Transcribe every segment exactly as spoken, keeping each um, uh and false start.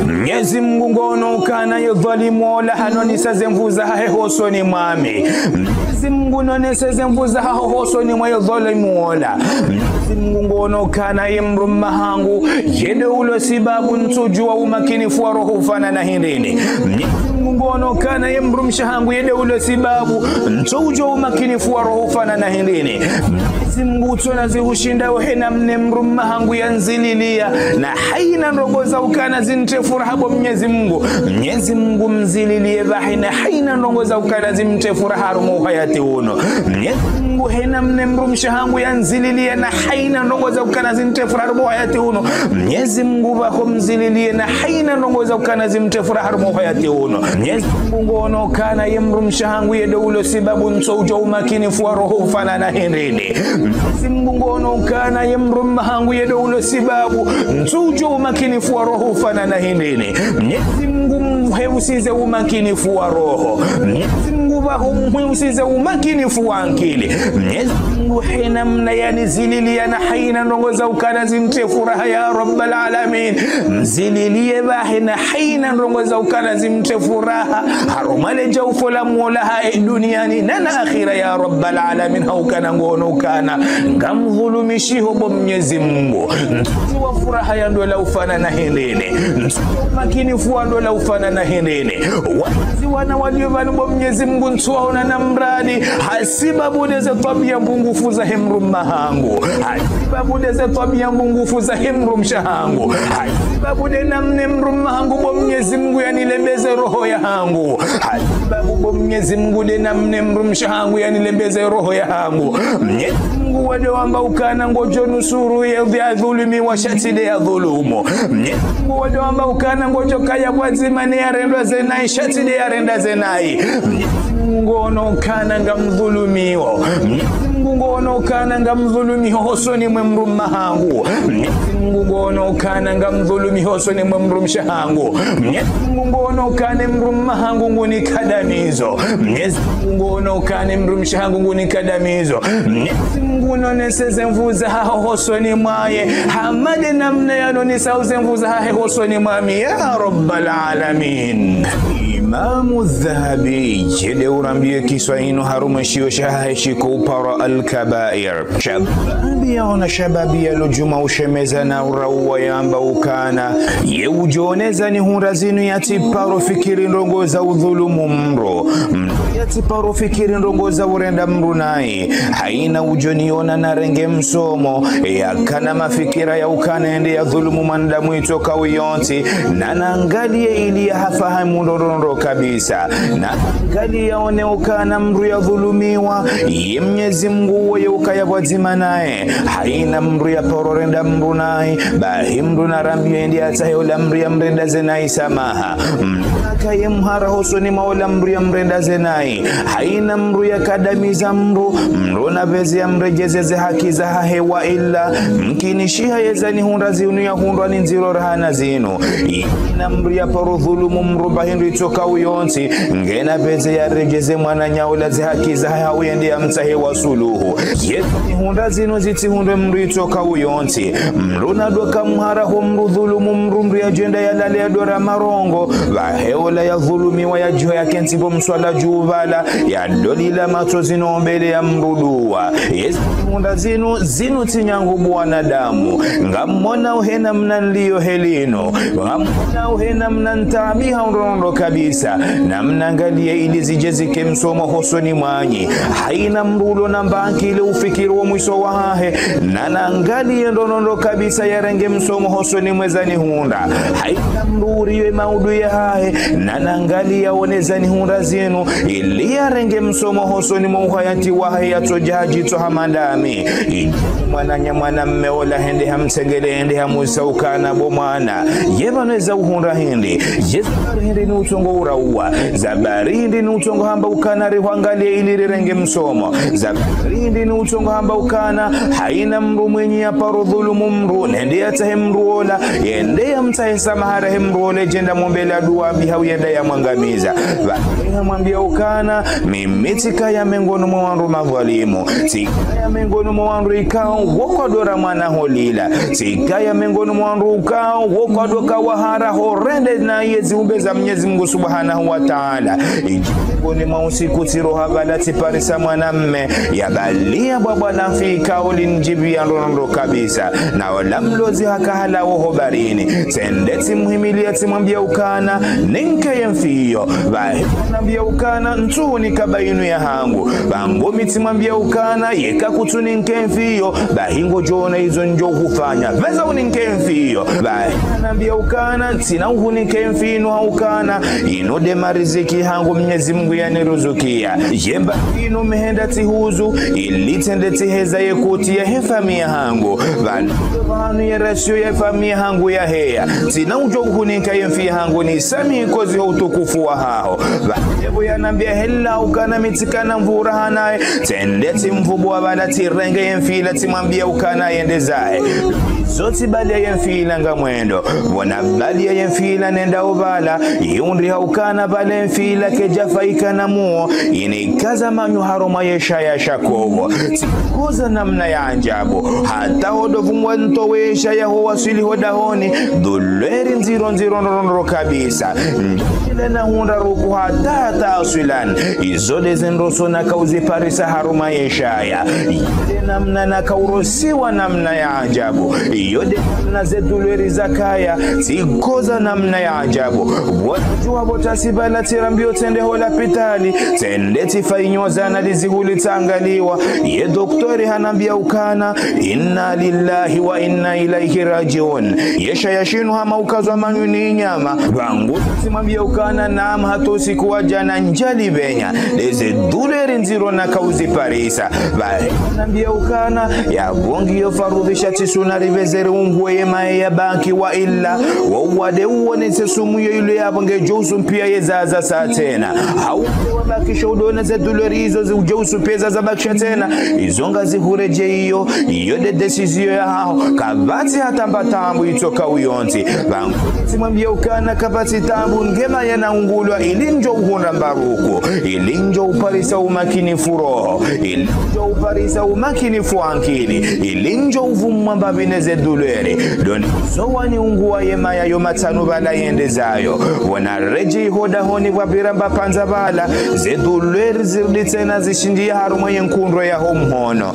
Mnyezi Mungu ngono ukana ye dhwalimu ola hanonesa ze nvu zahahe hosoni mwami. Mnyezi Mungu nonesa ze nvu zahaho hosoni mwa ye dhwalimu ola. Mnyezi Mungu ngono ukana ye mdrume hangu, yende ulo sibabu ntsudjua umakinifu wa roho ufanana hindrini. Mnyezi Mungu ngono ukana ye mdrumshe hangu, yende ulo sibabu ntsudjua umakinifu wa roho ufanana hindrini. Mnyezi Mungu tsona zihushinda ohe namna ye mdrume hangu yanzililia, na haina ndrongo za ukana zimtse furaha bo Mnyezi Mungu. Mnyezi Mungu mzililie bahi na haina ndrongo za ukana zimtse furaha harumwa uhayati unu. Mnyezi Mungu he namna ye mdrumshe hangu yanzililia na haina ndrongo za ukana zimtse furaha harumwa uhayati unu. Mnyezi Mungu baho mzililie na haina ndrongo za ukana zimtse furaha harumwa uhayati unu. Mnyezi Mungu ngono ukana ye mdrumshe hangu yende ulo sibabu ntsudjua umakinifu wa roho ufanana hindrini. Mnyezi Mungu ngono ukana ye mdrume hangu yende ulo sibabu ntsudjua umakinifu wa roho ufanana hindrini. Mnyezi Mungu mheusize umakinifu wa roho. Mnyezi Mungu baho mheusize umakinifu wa ankili. Mnyezi Mungu he namna yanizililia na haina ndrongo za ukana zimtse furaha ya Rabbal Alamin. Mzililie bahi na haina ndrongo za ukana zimtse furaha harumwa le djaufu la Mola hahe duniani na na akhira ya Rabbal Alamin, ha ukana ngono ukana ngamdhulumishiho bo Mnyezi Mungu. Ntsudjua furaha ya ndola ufanana hindrini. Ntsudjua umakinifu wa ndola ufanana hindrini. Wazazi wana walio pvanu bo Mnyezi Mungu ntsuwaona na mradi, hasibabu de ze twabia mbungufu zahe mdrume hangu. Hasibabu de ze twabia mbungufu zahe mdrumshe hangu. Hasibabu de namna ye mdrume hangu bo Mnyezi Mungu yanilembeze roho yahangu. Hasibabu bo Mnyezi Mungu de namna ye mdrumshe hangu yanilembeze roho yahangu. Mnyezi Mungu wade wamba ukana ngodjo nusuru ye yadhulumiwa sha tsi de yadhulumu. Mnyezi Mungu wade wamba ukana ngodjo kaya pvwadzima ne yarendwa ze nayi sha tsi de yarenda ze nayi. Mnyezi Mungu ngono ukana ngamdhulumiwo. Mnyezi Mungu ngono ukana ngamdhulumiwo hosoni mwe mdrume hangu. Mnyezi Mungu ngono ukana ngamdhulumiwo hosoni mwe mdrumshe hangu. Mnyezi Mungu ngono ukana ye mdrume hangu ngunikadamizo. Mnyezi Mungu ngono ukana ye mdrumshe hangu ngunikadamizo. Mnyezi Mungu nonese ze nvu zahaho hosoni mwahe, hama de namna yanonesa ze nvu zahahe hosoni mwami, ya Rabbal Alamin. Imamu Dhahabi, yende urambie kiswa inu harumwa shiyo shahahe shikuu paro Al-Kabair. Shababi yaona shababi yalo djuma ushemeza na urauwa yamba ukana, ye udjo ona ze nihundra zinu yatsi paro fikiri ndrongo za udhulumu mdru. Mdru yatsi paro fikiri ndrongo za urenda mdru nayi. Haina udjo niona narenge msomo, yakana mafikira ya ukana yende yadhulumu mwanadamu yitsokao yontsi, na nangalie ili yahafahamu ndrondro kabisa. Na nangalie yaone ukana mdru yadhulumiwa, ye Mnyezi Mungu woye ukaya pvwadzima naye. Haina mdru yaparo renda mdru nayi, bahi mdru narambiwe yende yatsahe ola mdru yamrenda ze nayi samaha. Mdru nakaye mhara hosoni mwa ola mdru yamrenda ze nayi. Haina mdru yakadamiza mdru, mdru napvendze yamredjeze ze haki zahahe wa illa, mkinishiha ye ze nihundra zinu yahundrwa ni ndziro raha na zinu. Haina mdru yaparo dhulumu mdru pvahindru yitsokao yontsi, ngena pvendze yaredjeze mwananya ola ze haki zahahe hau yende yamtsahe wa suluhu. Ye ze nihundra zinu zitsihundre mdru yitsokao yontsi. Mdru nadoka mhara ho mdru dhulumu mdru, mdru yadjo enda yalale yadora marongo, pvahe ola yadhulumiwa yadjiho yakentsi pvo mswala dju pvala, yadolila matsozi no mbele yamdru dua. Ye ze nihundra zinu, zinu tsi nyangu bo wanadamu. Ngamwona ohe namna nilio heli inu. Ngamwona ohe namna ntaabiha ndrondro kabisa. Na mnangalie ili zidje zike msomo hosoni mwanyu. Haina mdru ulo na mba ankili ufikiri wo mwiso wahahe. Na nangalie ndrondro kabisa yarenge msomo hosoni mwe ze nihundra. Haina mdru uriwe maudu yahahe. Na nangalie yaone ze nihundra zinu. Ili yarenge msomo hosoni mwa uhayati wahahe yatsodja hadjitso hama ndami. Idje mwananya mwanamme ola hende hamtsengele hende hamuuzisa ukana bo mwana. Ye pvanu eza uhundra hindri. Ye pvanu hindri ni utsongo rauwa. Za barindi ni utsongo hamba ukana rihwangalie ili rirenge msomo. Za barindi ni utsongo hamba ukana haina mdru mwenye ya paro dhulumu mdru, nende ya tsahe mdru ola, yende ya mtsahe swamaha rahe mdru ole, djenda mwombela dua mbi hau yenda ya mwangamiza. Pvanu hamwambia ukana, mimi tsikaya mengoni mwa wandru madhwalimu. Tsikaya mengoni mwa wandru ikao wo kwadora mwana holila. Tsikaya mengoni mwa wandru ukao wo kwadoka wahara horende na ye ziumbe za Mnyezi Mungu Subhanahu wa Ta'ala. Idji mengoni mwa usiku tsiroha pvala tsiparisa mwanamme, ya balia bwabwa la mfi ikao linidjibia ndrondro kabisa. Na ola mlozi haka halawa ho barini. Tsende tsimhimilia tsimwambia ukana, ninke ye mfi iyo. Pvahe hanambia ukana, ntsunika ba inu ya hangu. Pvangu mi tsimwambia ukana, yeka kutsuninke mfi iyo, bahi ngodjo ona izo ndjo hufanya. Pvendza uninke mfi iyo. Pvahe hanambia ukana, ntsina uhuninke mfi inu ha ukana, inu nde mariziki hangu Mnyezi Mungu yaniruzukia. Ye mba inu mi henda tsihuzu, ili tsende tsiheza ye kuti yahe famiyi ya hangu. Pvanu pvanu ye rasio ye famiyi ya hangu yaheya. Ntsina udjo uhuninka ye mfi ya hangu, nisamihi kozi ho utukufu wahaho. Pvahe pvo yanambia hela ukana mi tsikana mvura hanaye. Tsende tsimvubua pvala tsirenge ye mfi ila tsimwambia ukana yende zahe. Zo tsibalia ye mfi ila ngamwendo. Pvo nabalia ye mfi ila nenda opvala, yiundriha ukana pvale mfi ila kedjafa ikana muo, inikaza manyo harumwa ye shaya sha kovo. Tsikoza namna ya ajabu. Hata ho ndo pvumwa ntowe ye shaya ho waswili ho dahoni, douleur ndziro ndziro ndrondro kabisa. Ndjile na hundra ruku hata hata aswilan. Izo nde ze ndrongoo nakauziparisa harumwa ye shaya. Iyo nde namna nakaurosiwa namna ya ajabu. Iyo nde namna ze douleur zakaya, tsikoza namna ya ajabu. Pvo tsidjuwa pvo tasi pvala tsirambio tsende ho lapitali, tsende tsifanyiwa ze analyse hule tsangaliwa. Ye doktori hanambia ukana, inna lillahi wa inna ilaihi rajiun. Ye shaya shinu hama ukazwa manyo ni nyama. Pvangu tsimwambia ukana, naam, hata usiku wa djana ndjali pvenya. Nde ze douleur ndziro nakauziparisa. Pvahe hanambia ukana, yapvo ngiyo farudhisha tsi suna ripveze riungue ye maye ya baki wa illa, wo uwade uwo ne tsi sumu yo ilo yapvo ngedjo usumpia ye zaza sa tsena. Hau wabakisha udona ze douleur izo zi udjo usumpia zaza bakisha tsena. Izo ngazihuredjei iyo, iyo nde décision yahaho. Kapvatsi hata mba taabu itsoka uyontsi. Pvangu tsimwambia ukana kapvatsi taabu, nge maye naungulwa ili ndjo uhundra mbaruku, ili ndjo uparisa umakinifu roho, ili ndjo uparisa umakinifu ankili, ili ndjo uvumwa mbapvi ne ze douleur. Ndo ndizo waniungua ye maye yo matsanu pvala yende zayo. Pvo naredjei ho dahoni pvwa pvira mbapvandza pvala, ze douleur zirudi tsena zishindjia harumwa ye nkundro yaho mhono.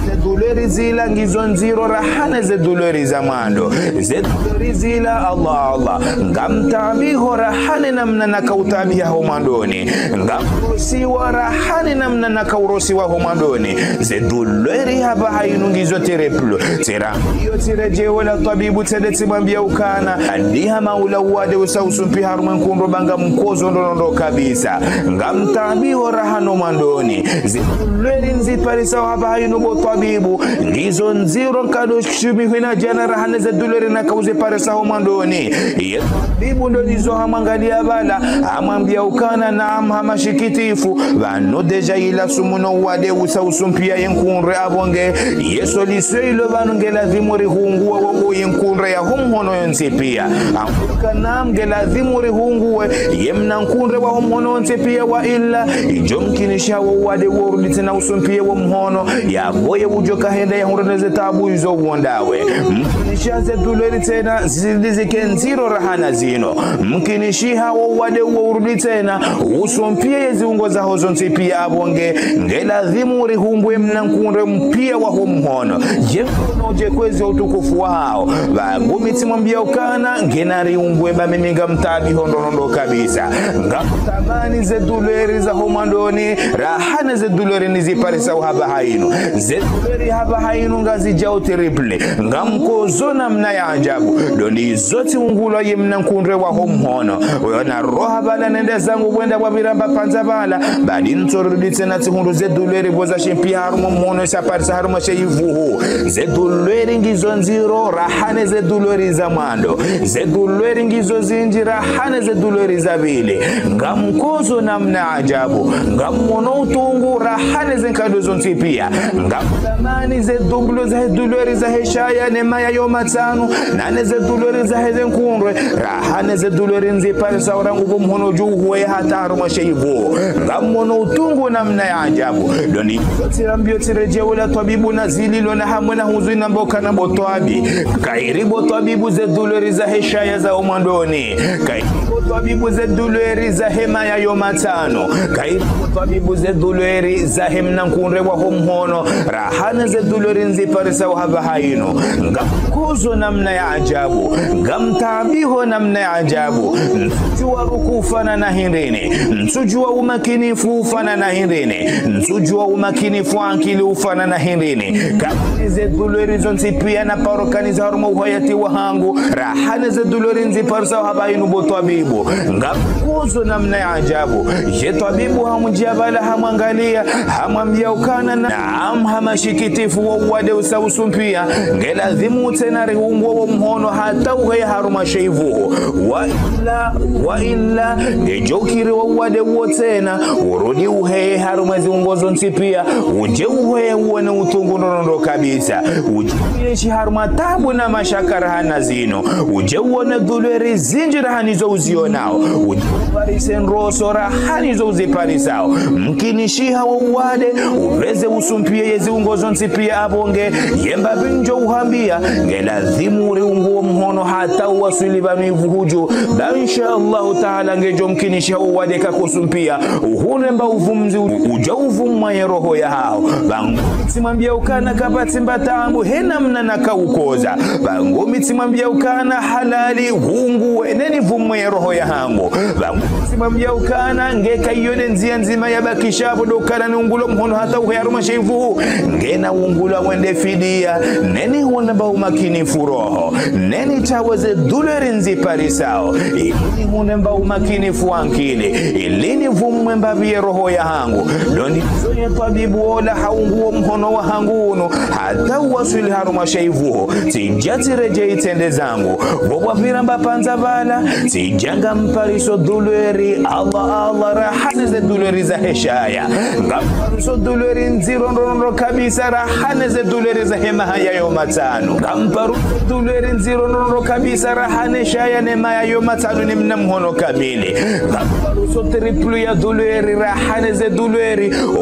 Ze douleur zila ngizo ndziro raha ne ze douleur za mwando. Ze douleur zila, Allah, Allah, ngamtaabiho raha ne namna nakautaabiha ho mwandoni. Ngamrosiwa raha ne namna nakaurosiwa ho mwandoni. Ze douleur hapvaha inu ngizo terrible. Tsira iyo tsiredjei ola twabibu tsende tsimwambia ukana, hadi hama ula uwade usa usumpia harumwa ye nkundro ba ngamkozo ndrondro kabisa. Ngamtaabiho raha no mwandoni. Ze douleur nziparisao hapvaha inu bo twabibu, ngizo ndziro nkado shumi hwina djana raha ne ze douleur nakauziparisa ho mwandoni. Ye twabibu ndo ndizo hamwangalia pvala, hamwambia ukana, naam, ha masikitifu, pvanu déjà ila sumu no uwade usa usumpia ye nkundro yapvo nge, ye solution ilo pvanu nge lazimu rihungue wo, wo ye nkundro yaho mhono yontsi pia. Ambuka naam, nge lazimu rihungue ye mna nkundro waho mhono wontsi pia wa illa, idjo mkinisha wo uwade wo urudi tsena usumpie wo mhono, yapvo ye udjo kahenda yahundre ne ze taabu izo uwo ndawe. Mkinisha ze douleur tsena zizidi zike ndziro raha na zino. Mkinishiha wo uwade uwo urudi tsena, usumpie ye ziungo zaho zontsi pia yapvo nge, nge lazimu rihungue mna nkundro mpia waho mhono. Ye mhono udje kwezi utukufu wahaho. Pvangu mi tsimwambia ukana, ngena riungue ba mimi ngamtaabiho ndrondro kabisa. Ngamtamani ze douleur zaho mwandoni, raha ne ze douleur niziparisao hapvaha inu. Ze douleur hapvaha inu ngazidjao terrible. Ngamkozo namna ya ajabu. Ndo ndizo tsiungulwa ye mna nkundro waho mhono. Uyo naroha pvala nende zangu pvwenda pvwa pvira mbapvandza pvala. Badi ntsorudi tsena tsihundru ze douleur pvo zashimpia harumwa mhono shaparisa harumwa she ivuhu. Ze douleur ngizo ndziro raha ne ze douleur za mwando. Ze douleur ngizo zindji raha ne ze douleur douleur za pvili. Ngamkodzo namna ajabu. Ngamono utungu raha ne ze nkado zontsi pia. Ngamtamani ze double za he douleur za he shaya ne maya yo matsanu. Na ne ze douleur za he ze nkundre. Raha ne ze douleur nziparisao rangu pvo mhono dju hwe hata harumwa she ivu. Ngamono utungu namna ya ajabu. Ndo ni tsirambio tsiredjee ula twabibu na zililo na hamwe na huzuni namba ukana bo twabibu. Kayiri bo twabibu ze douleur za he shaya za omwandoni. Kayiri bo twabibu ze douleur za he maya yo matsanu. Kayiri bo twabibu ze douleur za he mna nkundre wa ho mhono. Raha ne ze douleur nziparisao hapvaha inu. Ngamkodzo namna ya ajabu. Ngamtaabiho namna ya ajabu. Ntsudjua ruku ufanana hindrini. Ntsudjua umakinifu ufanana hindrini. Ntsudjua umakinifu ankili ufanana hindrini. Kayiri ze douleur zontsi pia na paro kaniza harumwa uhayati wahangu. Raha ne ze douleur nziparisao hapvaha inu bo twabibu. Ngamkodzo namna ya ajabu. Ye twabibu hamdjia pvala hamwangalia. Hamwambia ukana na, naam, ha mashikitifu wo uwade usa usumpia. Nge lazimu tsena riungue wo mhono hata uheye harumwa she ivu. Wa illa, wa illa, ngedjo kiri wo uwade uwo tsena, urudi uheye harumwa ze ziungo zontsi pia, udje uheye uone utungu ndrondro kabisa. Udje uenshi harumwa taabu na mashaka raha na zinu. Udje uone douleur zindji raha nizo uzionao. Udje uparise ndroso raha nizo uziparisao. Mkinishiha wo uwade, upveze usumpie ye ziungo zontsi pia apvo nge, ye mbapvi ndjo uhambia, nge lazimu uriungue wo mhono hata uwaswili pvanu ivu hudju. Ba insha Allahu taala ngedjo mkinishiha wo uwade kakusumpia. Uhundre mba uvumzi u-, udja uvumwa ye roho yahaho. Pvangu tsimwambia ukana kapvatsi mba taabu, he namna naka ukodza. Pvangu mi tsimwambia ukana halali, ungue, neni vumwe ye roho yahangu. Pvangu tsimwambia ukana, nge kayiyo ne ndzia ndzima ya bakisha pvo ndo ukana niungulo mhono hata uheye harumwa she ivu. Nge na ungulwa wende fidia, neni hundre mba umakinifu roho. Neni tawe ze douleur nziparisao. Ili nihundre mba umakinifu ankili. Ili nivumwe mbapvi ye roho yahangu. Ndo nizo ye twabibu ola haunguo mhono wahangu unu. Hata uwaswili harumwa she ivu. Tsidja tsiredjei tsende zangu. Pvo pvapvira mba pvandza pvala. Tsidja ngampariso douleur. Allah, Allah, raha ne ze douleur za he shaya. Ngampariso douleur ndziro ndrondro kabisa raha ne ze douleur za he maya yo matsanu. Ngampariso douleur ndziro ndrondro kabisa raha ne shaya ne maya yo matsanu ne mna mhono kamili. Ngampariso triple ya douleur raha ne ze douleur.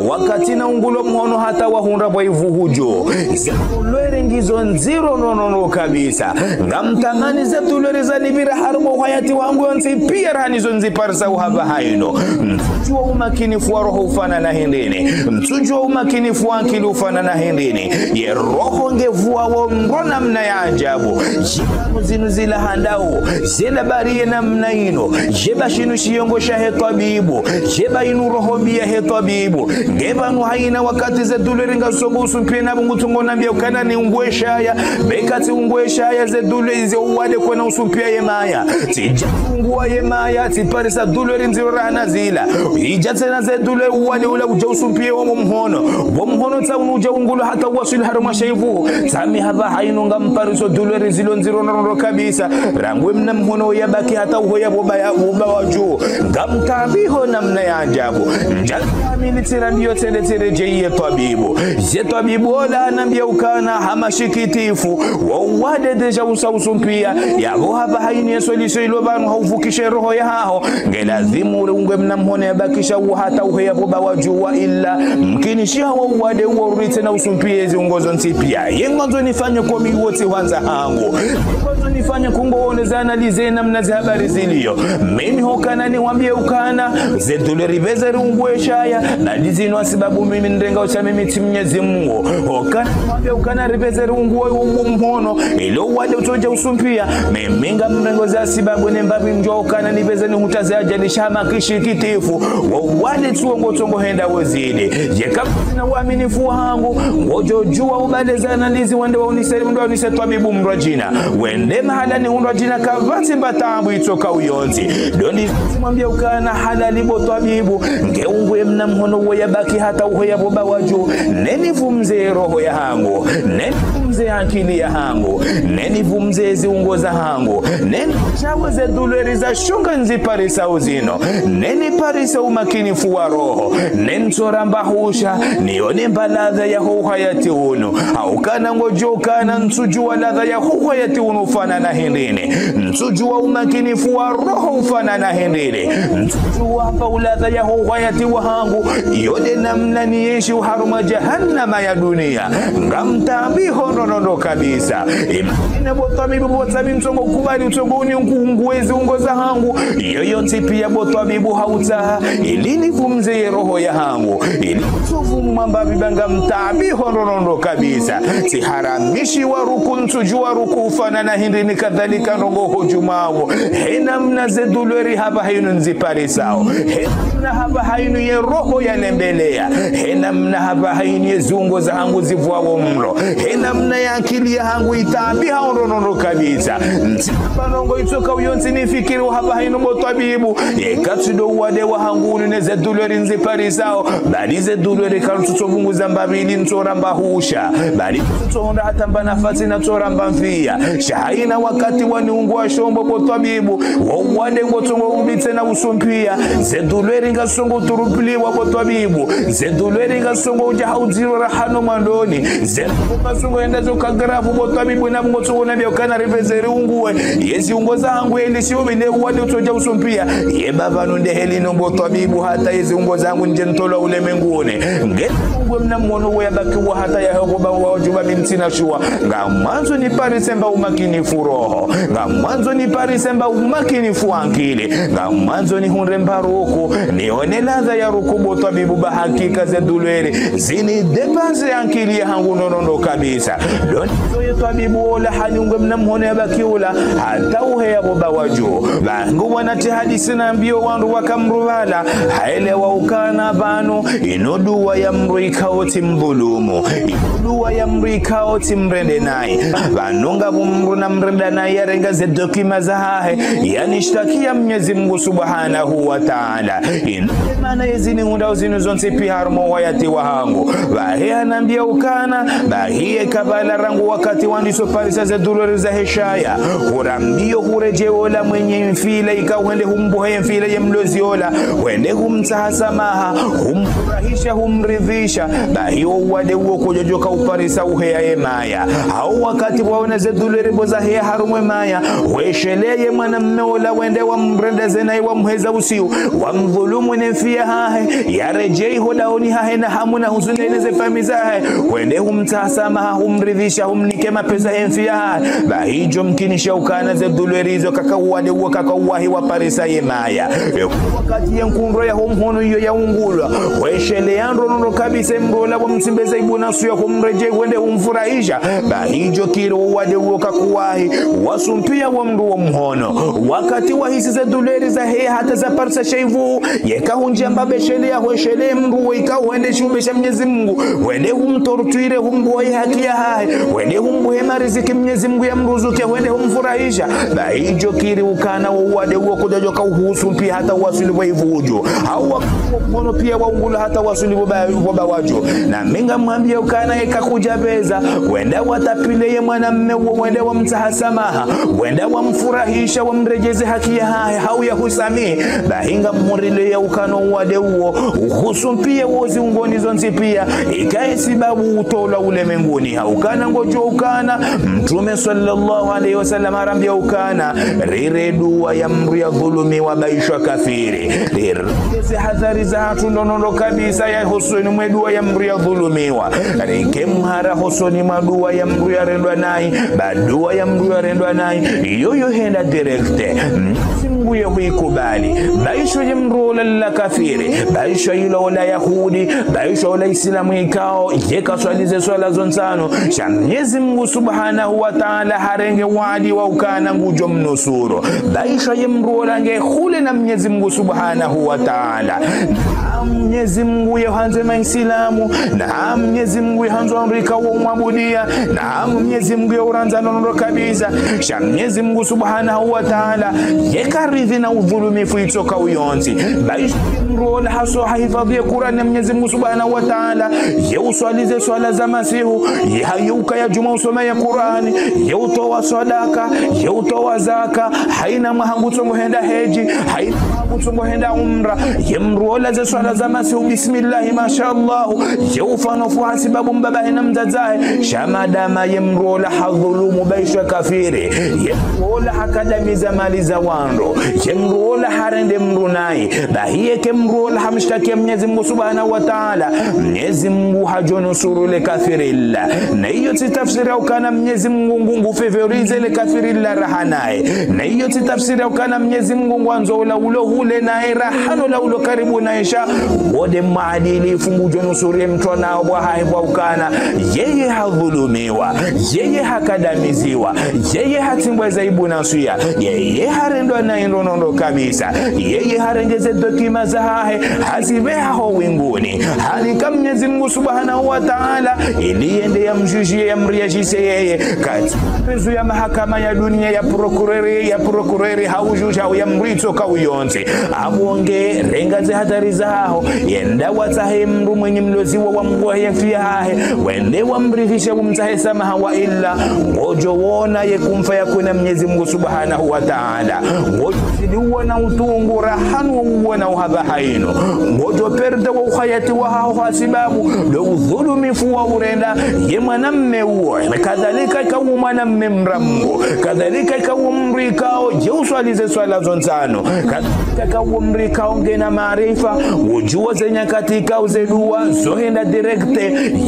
Wakati naungulo mhono hata wahundra pvo ivu hudju. Ze douleur ngizo ndziro ndrondro kabisa. Ngamtamani ze douleur zanipvira harumwa uhayati wangu yontsi pia raha nizo nziparisao hapvaha inu. Ntsudjua umakinifu wa roho ufanana hindrini. Ntsudjua umakinifu wa ankili ufanana hindrini. Ye roho ngevuao mro namna ya ajabu. Ye pvanu zinu zilahandao. Ze labari ye namna inu. Ye ba shinu shiyongo sha he twabibu. Ye ba inu roho mbi ya he twabibu. Nge pvanu hayina wakati ze douleur ngazongo usumpie na pvo ngutsongo nambia ukana niungue shaya. Be ka tsiungue shaya ze douleur ze uwade kwena usumpia ye maya. Tsidja ungua ye maya, tsiparisa douleur ndziro raha na zila. Idja tsena ze douleur uwade ula udja usumpie wo mhono. Wo mhono tsa unu udja ungulwa hata uwaswili harumwa she ivu. Tsami hapvaha inu ngampariso douleur zilo ndziro ndrondro kabisa. Rangu ye mna mhono ya baki hata uhoya pvo ba ya, pvo ba wa dju. Ngamtaabiho namna ya ajabu. Ndja amini tsirambio tsende tsiredjei ye twabibu. Ye twabibu ola hanambia ukana ha mashikitifu. Wo uwade déjà usa usumpia. Yapvo hapvaha inu ye solution ilo pvanu ha uvukishe roho yahaho. Nge lazimu uriungue mna mhono ya bakisha uwo hata uheye pvo ba wa dju wa illa. Mkinishiha wo uwade uwo urudi tsena usumpie ziungo zontsi pia. Ye ngondzo nifanye komi uwo tsi hwandza hangu. Ngondzo nifanye kungo one za analyse namna ze habari zilio. Mimi hokana niwambie ukana. Ze douleur ripveze riungue shaya. Badi zinu ha sibabu mimi nrenga usha mimi tsi Mnyezi Mungu. Hokana niwambie ukana ripveze riungue uwo mhono. Ilo uwade utsodja usumpia. Mimi ngamrengo za sibabu ne mbapvi ndjo ukana nipveze nihutsaze ajali sha ha mashikitifu. Wo uwade tsuwo ngotsongo henda wezidi. Yeka kutsina uaminifu hangu, ngodjo djuwa ubale za analyse wende waunise, wende waunise twabibu mdrwadjina. Wende mahala ni hundrwadjina kapvatsi mba taabu itsoka uyontsi. Ndo nitsimwambia ukana halali bo twabibu, nge ungue mna mhono wo ya baki hata uhoya pvo ba wa dju. Neni vumze roho yahangu. Neni vumze ye ankili yahangu, neni pvumze ziungo zahangu, neni shawe ze douleur za shunga nziparisao zinu, neni parise umakinifu wa roho, neni tsoramba husha, nione mba ladha yaho uhayati unu. Haukana ngodjo ukana ntsudjuwa ladha yaho uhayati unu ufanana hindrini. Ntsudjuwa umakinifu wa roho ufanana hindrini. Ntsudjuwa hamba uladha yaho uhayati wahangu, yo nde namna niyenshi oharumwa jahannama ya dunia. Ngamtaabiho ndrondrondro kabisa. Imagine bo twabibu, bo twabibu, ntsongo kubali, ntsongo uni nkungu ezi ungo zahangu. Yoyo ntsi pia bo twabibu hautsaha, ili nipvumze ye roho yahangu. Ili ntsovu mwamba biba ngamtaabiho ndrondrondro kabisa. Tsiharamishiwa ruku, ntsudjuwa ruku ufanana hindrini, kadhalika ndrongoo djumwa wo. He namna ze douleur hapvaha inu nziparisao. He namna hapvaha inu ye roho yalembeleya. He namna hapvaha inu ye ziungo zahangu zipvwao mro. He namna ye ankili yahangu itaabiha ndrondrondro kabisa. Ntsi pvanu ngo itsoka uyo ntsi nifikiri hapvaha inu bo twabibu. Yeka tsi ndo uwade wahangu unu ne ze douleur nziparisao. Bali ze douleur kazitsotso pvunguza mbapvi ili ntsoramba husha. Bali kazitsotso hundra hata mba nafasi na tsoramba mfiya. Sha hayina wakati waniunguwa shombo bo twabibu. Wo uwade ngotsongo ubitse na usumpia. Ze douleur ngazisongo uturupuliwa bo twabibu. Ze douleur ngazisongo udja haudziro rahano mwandoni. Ze ngazisongo enda zo kagrafu bo twabibu, na ngotsongo nambia ukana ripveze riunguwe. Ye ziungo zahangu eli shiubi ne uwade utsodja usumpia. Ye baba nunde heli no bo twabibu hata ye ziungo zahangu ndje ntolwa ulemenguni. Nge ngwe mna mhono we yabaki wa hata yaho bo ba wadjuba mi ntsina shuwa. Ngamwandzo niparise mba umakinifu roho. Ngamwandzo niparise mba umakinifu ankili. Ngamwandzo nihundre mba ruku. Nione ladha ya ruku bo twabibu, ba hakika ze douleur zini dépasser ankili yahangu ndrondrondro kabisa. Ndo ntsi ye twabibu ola hanyungwe mna mhono yabaki ula. Hata uheya bo ba wadju. Ba ngu wana tsi hadisi nambio wandru waka mdru pvala. Haelewa ukana pvanu, inu dua ya mdru ikao tsi mdhulumu. Inu dua ya mdru ikao tsi mrende nayi. Pvanu ngapvo mdru na mrenda nayi yarenga ze document zahahe. Yanishtakia Mnyezi Mungu Subhanahu wa Ta'ala. Inu maana yezi nihundrao zinu zontsi pia harumwa uhayati wahangu. Pvahe hanambia ukana, bahi yeka pvala rangu wakati wandiso parisa ze douleur zahe shaya. Hurambio huredjei ola mwenye mfi ile, ika hwende humbuhe mfi ile ye mlozi ola. Hwende humtsaha samaha, humfurahisha, humridhisha. Bahi wo uwade uwo kudjodjoka uparisa uheya ye maya. Hau wakati waona ze douleur bo zaheya harumwa ye maya. Hweshelea ye mwanamme ola wende wamrenda zena wamheza usiu. Wamdhulumu ne mfi yahahe. Yaredjei ho dahoni hahe na hamu na huzuni ne ze famiyi zahe. Hwende humtsaha samaha, humridhisha, humnike mapesa ye mfi yahahe. Bahi djo mkinisha ukana ze douleur izo kaka uwade uwo kaka uwahi waparisa ye maya. Ye wakati ye nkundro yaho mhono iyo yaungulwa. Hweshelea ndrondrondro kabisa mdru ola wamtsimbeza ibu na suya humredjei hwende humfurahisha. Bahi djo kiri uwade uwo kakuwahi. Wasumpia wo mdru wo mhono. Wakati wahisi ze douleur zaheya hata zaparisa shaivu. Yeka hundjia mba beshelea hweshelea mdru wo ika hwende shiumbe sha Mnyezi Mungu. Hwende humtorture humbuhe haki yahahe. Hwende humbuhe mariziki Mnyezi Mungu yamruzuku hwende humfurahisha. Bahi djo kiri ukana wo uwade uwo kudjodjoka uhusumpia hata waswili pvo ivudjo. Hau wa mhono pia waungulwa hata waswili pvo ba, pvo ba wadjo. Na mi ngamwambia ukana yeka kudjapveza. Wenda watapile ye mwanamme uwo wende wamtsaha samaha. Wenda wamfurahisha wamredjeze haki yahahe hau yahusamihi. Bahi ngamhurilea ukana wo uwade uwo. Uhusumpia wo ziungoni zontsi pia. Ikaye sababu utolwa ulemenguni. Haukana ngodjo ukana. Mtrume swallallahu alayhi wa sallam harambia ukana. Rire dua ya mdru yadhulumiwa baishwa kafiri. Rire ze hadhari zahatru ndrondrondro kabisa ya hosoni mwe dua ya mdru yadhulumiwa. Rike mhara hosoni mwa dua ya mdru yarendwa nayi. Ba dua ya mdru yarendwa nayi. Yoyo henda direct. Mnyezi Mungu ye huikubali. Baishwa ye mdru ola la kafiri. Baishwa ilo ola Yahudi. Baishwa ola Islamu ikao. Ye kaswali ze swala zontsanu. Sha Mnyezi Mungu Subhanahu wa Ta'ala harenge waadi wa ukana ngudjo mnusuru. Baishwa ye mdru ola nge hule na Mnyezi Mungu Subhanahu wa Ta'ala. Na Mnyezi Mungu ye handze Maislamu. Na Mnyezi Mungu ye handzo wandru ikao wamwabudia. Na Mnyezi Mungu ye urandza ndrondrondro kabisa. Sha Mnyezi Mungu Subhanahu wa Ta'ala. Ye kari Zina udhulumifu itsoka uyontsi. Baisha mdru ola hasoma hahifadhi ye Kur'ani ya Mnyezi Mungu Subhanahu wa Ta'ala, ye uswali ze swala za masihu, ye hayuka ya djumwa usoma ye Kur'ani, ye utowa swadaka, ye utowa zaka, haina mwaha ngutsongo henda hedji, haina mwaha ngutsongo henda umra, ye mdru ola ze swala za masihu, bismillahi, masha Allah, ye ufanya fu hasibabu mbaba hahe na mdzadze hahe, sha madamu ye mdru ola hadhulumu baisha kafiri, ye mdru ola hakadamiza mali za wandru, ye mdru ola harende mdru nayi, bahi yeka mdru ola hamshtakia Mnyezi Mungu Subhanahu wa Ta'ala, Mnyezi Mungu hadjonusuru le kafiri la. Na iyo tsi tafsiri ya ukana Mnyezi Mungu ngu, ngu favoriser le kafiri la raha naye. Na iyo tsi tafsiri ya ukana Mnyezi Mungu ngwandzo ola ulo hule naye raha no ola ulo karibu naye sha. Wo nde mwadilifu ngudjonusuru ye mtrwana wa hahe wa ukana. Yeye hadhulumiwa. Yeye hakadamiziwa. Yeye hatsimbwa zaibu na suya. Yeye harendwa nayi ndro nono kabisa. Yeye harenge ze dokima za hahe. Hazibeha ho winguni. Hanika Mnyezi Mungu Subhanahu wa Ta'ala. Ili yende ya mjudjiye ya mriadjise yeye. Kati pezu ya mahakama ya dunia ya procureur, ya procureur, hau juge, hau ya mdru itsoka uyontsi. Apvo nge renga ze hatwari za haho, yenda watsahe mdru mwenye mloziwa wa mgohe ye mfi ya hahe, wende wa mridhwishe umtsahe samaha wa illa, ngodjo wona ye kumfa ya kuna Mnyezi Mungu Subhanahu wa Ta'ala. Ngodjo zidi uwona utungu raha no uwona uhaba hainu. Ngodjo perdre wo uhayati wa haho hasibabu, ndo udhulumifu wa urenda, ye mwanamme uwo. Kadhalika ika uwo mwanamme mdra Mungu. Kadhalika ika uwo mdru ikao, ye uswali ze swala zo ntsanu. Kadhalika ika uwo mdru ikao ngena maarifa, udjuo ze nyakati ikao ze dua, zo henda direct,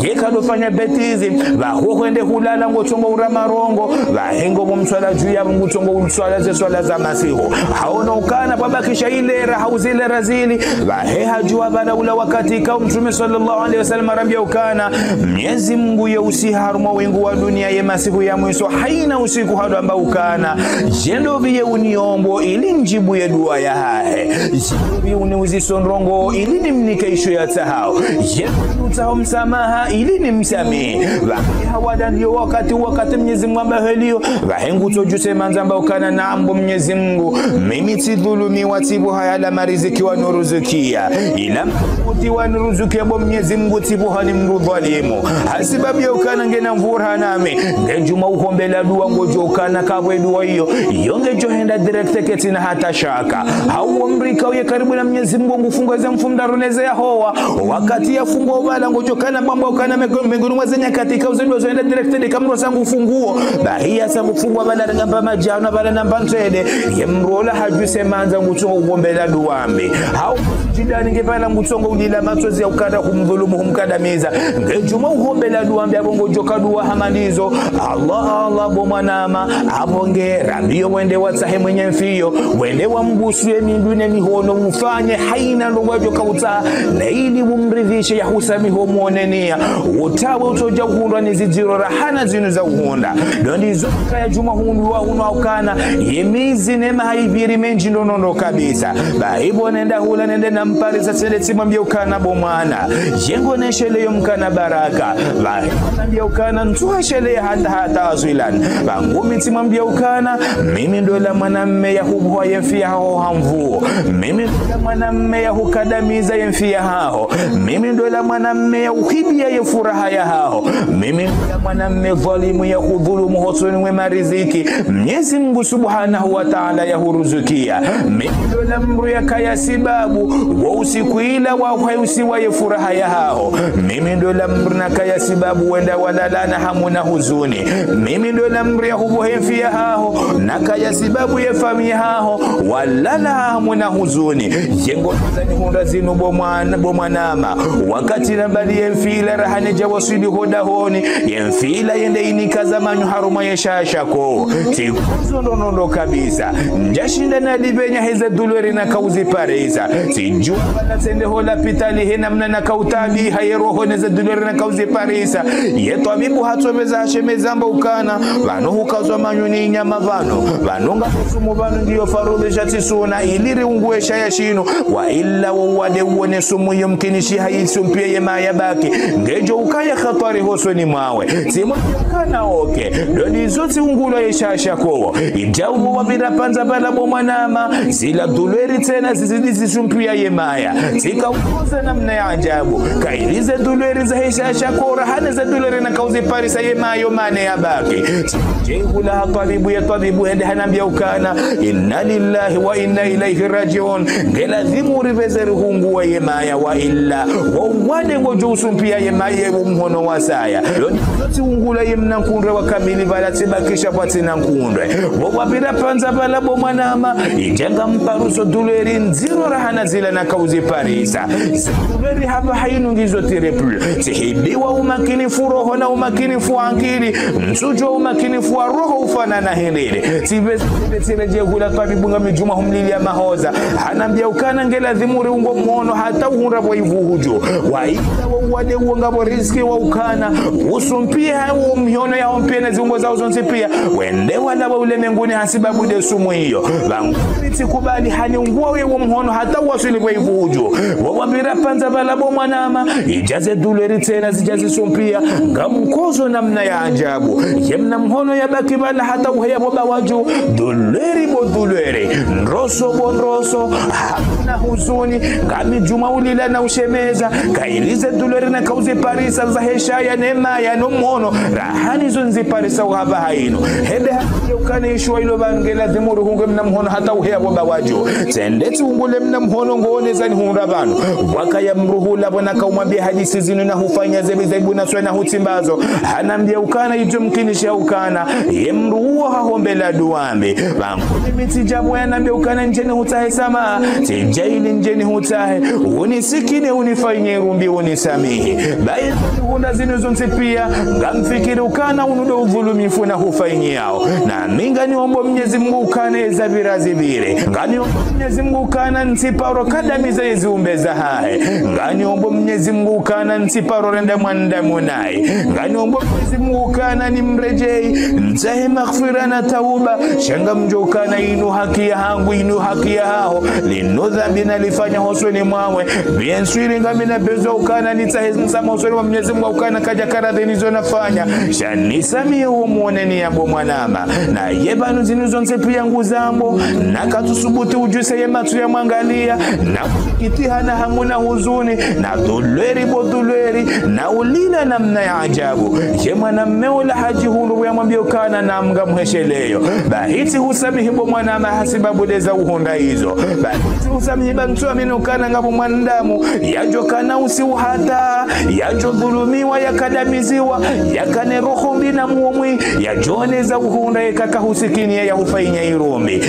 ye kadofanya bêtise, pvaho hwende hulala ngotsongo ura marongo, pvahe ngo bo mswala dju ya ngutsongo uswala ze swala za masihu. Haono ukana pvwabakisha ilera, hau zilera zili, pvahe hadjua pvala ula wakati ikao Mtrume swallallahu alaihi wasallam harambia ukana, Mnyezi Mungu ye usiha harumwa wingu wa dunia ye masihu ya mwiso, haina usiku hadwamba ukana, djendo pvi ye uniombo ili ndjibu ye dua ya hahe. Djendo pvi uniuziso ndrongo ili nimnike isho ya tsahao. Djendo pvi utsaho msamaha ili nimsamihi. Pvahe hawada ndiyo wakati, wakati Mnyezi Mungu amba heliyo. Pvahe ngutsodjuse mandza amba ukana naam bo Mnyezi Mungu. Mimi tsidhulumiwa, tsipvuha yala mariziki wanuruzukia. Ila kuti wanuruzukia bo Mnyezi Mungu, tsipvuha ni mdru dhwalimu. Hasibabu ya ukana ngena mvura nami. Nge djuma uhombela dua ngodjo ukana kapvwe dua iyo. Iyo ngedjo henda direct ketsina hata shaka. Hau wo mdru ikao ye karibu na Mnyezi Mungu ngufungo ze mfumo ndraru ne ze ya hoa. Wakati ya fungo pvala ngodjo kana bamba ukana meko-, mengoni mwa ze nyakati ikao ze dua zo henda direct de kamro sangu funguo. Bahi ya sangu funguo pvala ngamba madjana pvala namba ntsede. Ye mdru ola hadjuse mandza ngutsongo uhombela dua mbi. Hau djidani nge pvala ngutsongo ulila matsozi ya ukana humdhulumu humkadamiza. Nge djuma uhombela dua mbi apvo ngodjo ka dua hama ndizo. Allah, Allah, bo mwanama, apvo nge rambiyo wende watsahe mwenye mfi iyo, wende wambusu ye mindru ne mihono ufanye haina ndrongo wadjo ka utsaha, na ili umridhwishe ya husamihi ho mwonenia, utawe utsodja uhundrwa ni zidziro raha na zinu za uhundra. Ndo ndizo kaya djuma hundru wa hunu ukana, ye mizi ne mahaibiri mendji ndo nono kabisa. Bahi bo nenda hula nende na mparisa tsende tsimwambie ukana bo mwana. Djengo ne shele yo mkana baraka. Pvahe namwambia ukana ntsuha shele hata hata aswilan. Pvangu mi tsimwambia ukana, mimi ndola mwanamme ya hupvuha ye mfi ya haho ha mvuo. Mimi ndola mwanamme ya hukadamiza ye mfi ya haho. Mimi ndola mwanamme ya uhibia ye furaha ya haho. Mimi ndola mwanamme dhwalimu ya hudhulumu hosoni mwe mariziki. Mnyezi Mungu Subhanahu wa Ta'ala ya huruzukia. Mimi ndola mdru ya kaya sibabu, wo usiku ila wa uhayusiwa ye furaha ya haho. Mimi ndola mdru na kaya sibabu wenda walalana hamu na huzuni. Mimi ndola mdru ya hupvuha ye mfi ya haho, na kaya sibabu ye famiyi ya haho, walala hamu na huzuni. Djengo ndola nihundra zinu bo mwana, bo mwanama. Wakati nambali ye mfi ila raha ne dja waswili ho dahoni. Ye mfi ila yende inikaza manyo harumwa ye shasha ko. Tsi kuzo ndo nono kabisa. Ndjashinda na dibenya heze douleur na kauziparisa. Tsidjua pvala tsende ho lapitali he namna na kautabiha ye roho ne ze douleur na kauziparisa. Ye twabibu hatsomeza hashemeza amba ukana. Pvanu hukazwa manyo ni nyama pvanu. Pvanu nga sumu pvanu ngiyo faradhwi sha tsi suna ili riungue shaya shinu. Wa illa wo wade uwo ne sumu yo mkinishi hayitsumpia ye maya baki. Ngedjo ukaya hatwari hosoni mwawe. Tsimwa kana oke. Ndo ndizo tsiungulwa ye shasha kowo. Idjau wo wapvira pvandza pvala bo mwanama, zila douleur tsena zizidi zisumpia ye maya. Tsika ukoza namna ya ajabu. Kayili ze douleur za hesha shakora, hane ze douleur nakao uziparisa ye maya yo mane yabaki. Tsidje hula ha twabibu, ye twabibu hende hanambia ukana: Inna lillahi wa inna ilaihi rajiun. Nge lazimu uripveze rihunguwe ye maya wa illa. Wo uwade ngodjo usumpia ye maya wo mhono wasaya. Lo tsi ungula ye mna nkundre wa kamili pvala tsibakisha pvwatsina nkundre. Bo wapvira pvandza pvala bo mwanama, idja ngamparuso douleur ndziro rahana zila nakao uziparisa. Ze douleur hapvaha inu ngizo terrible. Tsihibiwa umakinifu roho na umakinifu wa ankili. Ntsudjuwa umakinifu wa roho ufanana hindri. Tsipve, tsipve, tsiredjei hula twabibu ngami djuma humlilia mahoza. Hanambia ukana nge lazimu uriunge mhono hata uhundra pvo ivuhudjo. Wa illa wo uwade uwo ngapvo risque wa ukana usumpia wo mhono yaho pia ne ziungo zaho zontsi pia. Wende walawe ulemenguni hasibabu nde sumu iyo. Pvangu mi tsikubali haniunguwe wo mhono hata uwaswili pvo ivuhudjo. Wo wapvira pvandza pvala bo mwanama, idja ze douleur tsena zidja zisumpia. Ngamkozo namna ya ajabu. Ye mna mhono yabaki pvala hata uheya bo bawa dju. Douleur bo douleur. Ndroso bo ndroso. Hamuna huzuni. Ngami djuma ulila na ushemeza. Kayili ze douleur nakao uziparisa za hesha ya ne maya no mhono. Rahana izo nziparisa uhapvaha inu. Hende ha ukana ishuwa ilo pvangu nge lazimu urihunge mna mhono hata uheya bo bawa dju. Tsende tsiungule mna mhono ngoone zanihundra pvanu. Wakaya mdru hula pvo nakao umwambia hadisi zinu na hufanya ze pvi za aibu na swena hutsimbazo. Hanambia ukana idjo mkinisha ukana ye mdru uwo hahombela dua mbi. Pvangu mi tsidja pvo yanambia ukana ndje nihutsahe samaha. Tsidja ili ndje nihutsahe. Unisikine, unifanyie rumbi, unisamihi. Bayi hunda zinu zontsi pia, ngamfikiri ukana unu ndo udhulumifu na hufanyiao. Na mi nganiombo Mnyezi Mungu ukana eza pvira zipvire. Nganiombo Mnyezi Mungu ukana ntsiparo kadamiza ye ziumbe zahahe. Nganiombo Mnyezi Mungu ukana ntsiparo renda mwanadamu nayi. Nganiombo Mnyezi Mungu ukana nimredjei, ntsahe maghfira na tauba. Sha ngamdjo ukana inu haki yahangu, inu haki yahaho. Linu dhambi nalifanya hosoni mwawe. Bien sûr, ngami na besoin ukana nitsahe msamaha hosoni mwa Mnyezi Mungu ukana kadja karadhi nizo nafanya. Sha nisamihi wo mwoneni ya bo mwanama. Na ye pvanu zinu zontsi pia nguzambo. Na katsusubutu udjuse ye matso yamwangalia. Na kusikitiha na hamu na huzuni. Na douleur bo douleur. Na ulila namna ya ajabu. Ye mwanamme ula hadjihundru yamwambia ukana naam ngamhesheleyo. Bahi tsihusamihi bo mwanama hasibabu nde za uhundra izo. Bahi tsihusamihi ba ntsuamini ukana ngapvo mwanadamu. Yadjo kana usiu hata. Yadjo dhulumiwa, yakadamiziwa. Yakane roho mbi na muomwi. Yadjo oneza uhundra yeka kahusikinia ya hufanyia irumbi.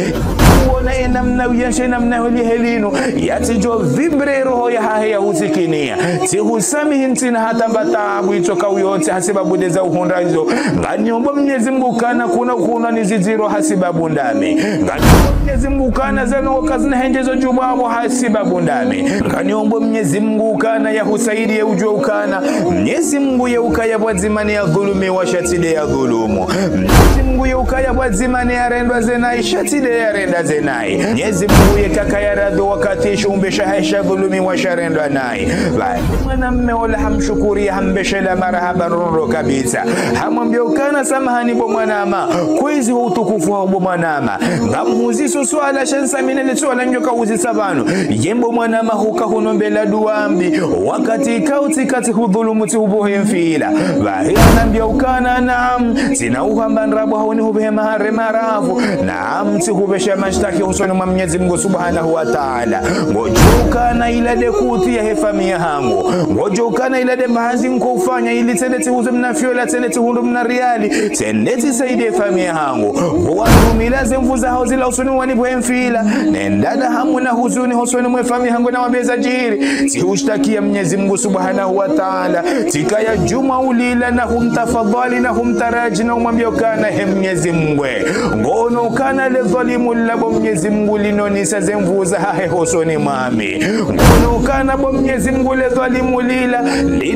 Uona ye namna uyenshe namna heli helinu. Yatsidjo vibrer roho yahahe ya husikinia. Tsihusamihi ntsina hata mba taabu itsokao yontsi hasibabu nde za uhundra izo. Nganiombo Mnyezi Mungu ukana kuna ukuna nizidziro hasibabu ndami. Nganiombo Mnyezi Mungu ukana zanu kazina hendjezo djuu pvapvo hasibabu ndami. Nganiombo Mnyezi Mungu ukana yahusaidiye udjuwe ukana Mnyezi Mungu ye ukaya pvwadzima ne yadhulumiwa sha tsi nde yadhulumu. Mnyezi Mungu ye ukaya pvwadzima ne yarendwa ze nayi sha tsi nde yarenda ze nayi. Mnyezi Mungu ye kakaya radhi wakati shiumbe shahahe shadhulumiwa sharendwa nayi. Bahi mwanamme ola hamshukuriya, hambeshelea marahaba ndrongoo kabisa. Hamwambia ukana samahani bo mwanama, kwezi ho utukufu haho bo mwanama. Ngamhuziso swala sha nsamini le swala ndjoka huzisa pvanu. Ye bo mwanama huka hunombela dua mbi. Wakati ikao tsika tsihudhulumu tsihubuhe mfila. Bahi hanambia ukana naam, tsina uhamba ndrabo hauni hubuhe mahare maravu. Naam, tsihubesha mashtaki hosoni mwa Mnyezi Mungu Subhanahu wa Ta'ala. Ngodjo ukana ila nde kuti yahe famiyi yahangu. Ngodjo ukana ila nde mbahazi nko ufanya ili tsende tsihuze mna fiola, tsende tsihundru mna riali, tsende tsisaidie famiyi yahangu. Huwarumila ze nvu zaho zila hosoni wanibuhe mfila. Nendana hamu na huzuni hosoni mwe famiyi yahangu na wambeza djiri. Tsihushtakia Mnyezi Mungu Subhanahu wa Ta'ala. Tsikaya djuma ulila na humtafadhali na humtaraji na umwambia ukana he Mnyezi Mungu. Ngono ukana le dhwalimu lila bo Mnyezi Mungu linonisa ze nvu zahahe hosoni mwami. Ngono ukana bo Mnyezi Mungu le dhwalimu lila